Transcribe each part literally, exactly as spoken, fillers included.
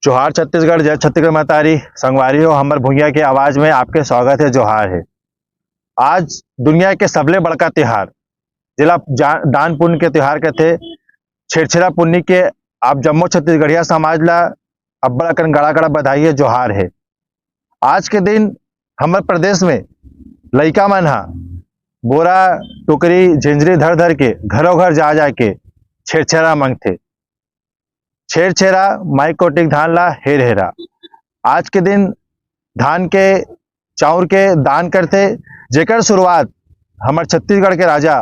जोहार छत्तीसगढ़, जय छत्तीसगढ़ महतारी। संगवारी हो, हमर भुइयां के आवाज में आपके स्वागत हे, जोहार हे। आज दुनिया के सबले बड़का तिहार, जेला जा-, दान पुण्य के तिहार कथे, छेरछेरा पुन्नी के आप जम्मो छत्तीसगढ़िया समाज ला अब्बड़ अकन गड़ा गड़ा बधाई हे, जोहार हे। आज के दिन हमर प्रदेश में लइका मन ह बोरा, टोकरी, झिंझरी धर धर के घरों घर जा जा के छेरछेरा मांगथे। छेरछेरा माई कोटिक धान ला हेर हेरा। आज के दिन धान के, चाउर के दान करथे, जेकर शुरुआत हमर छत्तीसगढ़ के राजा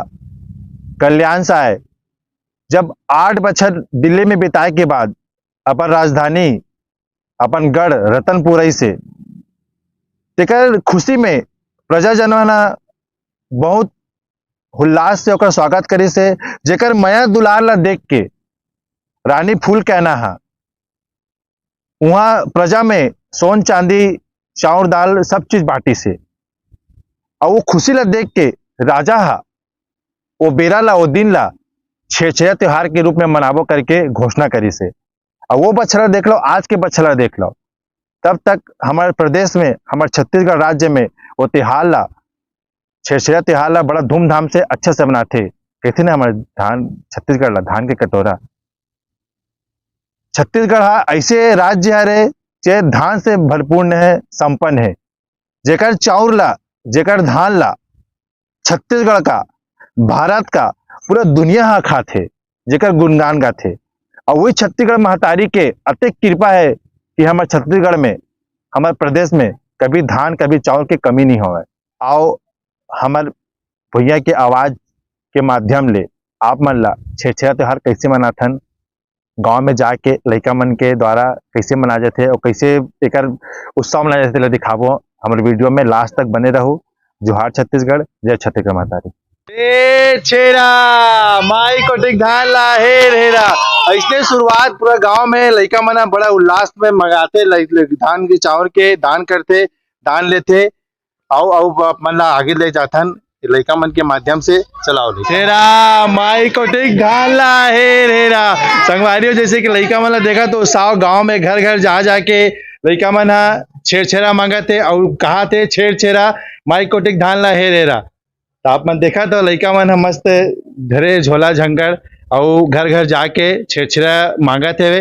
कल्याण साय जब आठ बछर दिल्ली में बिताए के बाद अपन राजधानी, अपन गढ़ रतनपुरई से, तेकर खुशी में प्रजाजन ह बहुत हुल्लास से ओकर स्वागत करिस हे, जेकर मया दुलार ला देख के रानी फूल कहना हा उहाँ प्रजा में सोन चांदी, चाउर दाल सब चीज बांटिस हे। अउ वो खुशी ला देख के राजा हा वो बेरा ला, वो दिन ला छेरछेरा त्योहार के रूप में मनाबो करके घोषणा करिस हे। अउ वो बछर ला देख लो, आज के बछर ला देख लो, तब तक हमर प्रदेश में, हमर छत्तीसगढ़ राज्य में वो तिहार ला, छेरछेरा तिहार ला बड़ा धूमधाम से, अच्छा से मनाथे। कहिथे ना हमर धान, छत्तीसगढ़ ला धान के कटोरा। छत्तीसगढ़ हा ऐसे राज्य हरे जे धान से भरपूर हे, संपन्न हे, जेकर चाउर ला, जेकर धान ला छत्तीसगढ़ का, भारत का, पूरा दुनिया हा खाथे, जेकर गुणगान गाथे। अउ वही छत्तीसगढ़ महतारी के अतेक कृपा हे कि हमर छत्तीसगढ़ में, हमर प्रदेश में कभी धान, कभी चाउर के कमी नहीं होवय। आओ, हमर भुइयां के आवाज के माध्यम ले आप मन ला छेरछेरा त्योहार कैसे मनाथन, गांव में जाके लइका मन के द्वारा कैसे मनाए जाथे अउ कैसे एकर उत्सव मनाए जाथे, तेला दिखाबो। हमर वीडियो में लास्ट तक बने रहू। जोहार छत्तीसगढ़, जय छत्तीसगढ़ महतारी। ए छेरा, माई कोटिक धान ला हेर हेरा। ऐसने शुरुआत पूरा गांव में लइका मन ह बड़ा उल्लास में मगाथे, लइ-, लइ-, धान के चाउर के दान करथे, दान लेथे। आओ, आओ, आप मन ला आगे ले जाथन लइका मन के माध्यम से। चलाओ ले। छेरा, माई कोटिक धान ला हेर हेरा। संगवारी हो, जैसे कि लइका मन ला देखा तो उत्साह गांव में घर घर जा जाके लइका मन ह छेरछेरा मांगत हे अउ कहाथे, "छेरछेरा, माई कोटिक धान ला हेर हेरा।" तो आप मन देखा तो लइका मन ह मस्त धरे झोला झंगड़ अउ घर घर जाके छेरछेरा मांगत हेवे।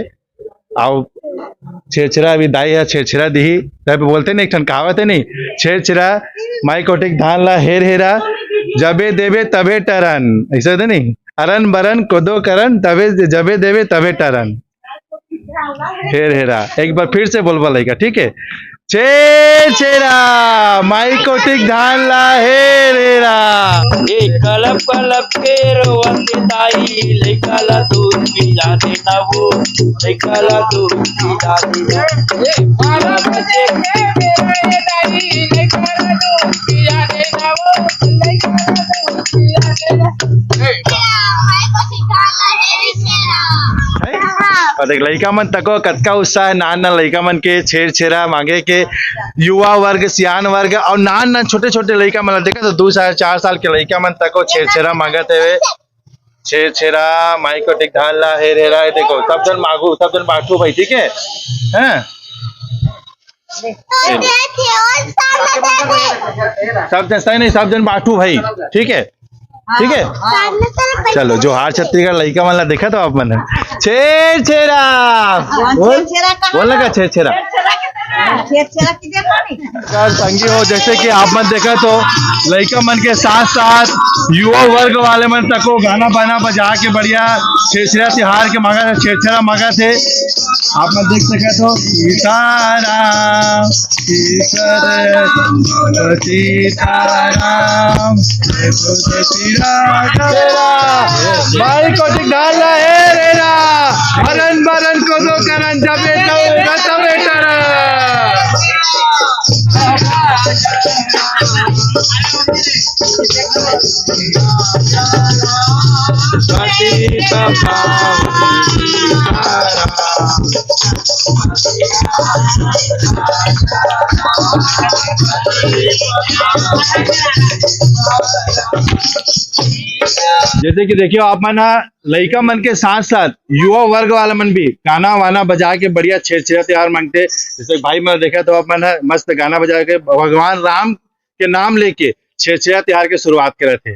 अउ छेरछेरा अभी दाई ह छेरछेरा दिही, तब बोलथे नहीं, एक ठन कहावत हे नहीं, "छेरछेरा माई कोटिक धान ला हेर हेरा, जबे देबे तबे टरन", ऐसे होथे नहीं, "अरन बरन कोदो करन, तबे जबे देबे तबे टरन।" हेर हेरा, एक बार फिर से बोलबा लइका, ठीक है? छेरछेरा, माई कोटिक धान ला हेर हेरा। ए कलप कलप के रोवत दाई, लइका ला दूध पिला दे ना वो, लइका ला दूध पिला दे ना। ए बारह बजे के बेरा ए दाई, लइका ला दूध पिला दे ना वो, लइका ला दूध पिला दे ना। ए और देख, लइका मन तको कतका उत्साह हे, नान नान लइका मन के छेरछेरा मांगे के, युवा वर्ग, सियान वर्ग और नान नान छोटे छोटे लइका मन ला देखा तो दू साल, चार साल के लइका मन तको छेरछेरा मांगत हेवे। छेरछेरा, माई कोटिक धान ला हेर हेरा, ये देखो, सब झन मांगू, सब झन बांटू भाई, ठीक है? हैं? सब झन, सही नहीं, सब झन बांटू भाई, ठीक है? ठीक है? चलो, जोहार छत्तीसगढ़ लइका मन ला देखा तो आप मन। छेरछेरा। बोल, छेरछेरा कहाँ बोल लगा बा? छेरछेरा। छेरछेरा के देखो नहीं। नमस्कार संगी हो, जैसे कि आप मन देखा तो लइका मन के साथ साथ युवा वर्ग वाले मन तको गाना बाना बजा के बढ़िया छेरछेरा तिहार के मांगथे, छेरछेरा मांगथे। आप मन देख सकत हो, सीताराम, सीताराम, जय बोलो श्री राम। माई कोटिक धान ला हेर हेरा, हरन बरन कोदो करन, जबे तबे तबे टरन। जैसे कि देखियो, आप मन ह लइका मन के साथ साथ युवा वर्ग वाला मन भी गाना वाना बजा के बढ़िया छेरछेरा त्योहार मनथे। जैसे भाई मन देखा तो आप मन ह मस्त गाना बजा के भगवान राम के नाम लेके छेरछेरा त्योहार के शुरुआत करत हे।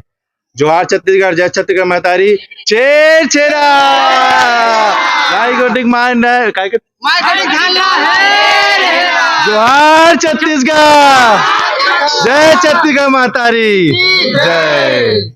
जोहार छत्तीसगढ़, जय छत्तीसगढ़ महतारी, छेरछेरा। भाई को टिक मार न, काय के? मार के टिक खाना है। जोहार छत्तीसगढ़, जय छत्तीसगढ़ महतारी, जय।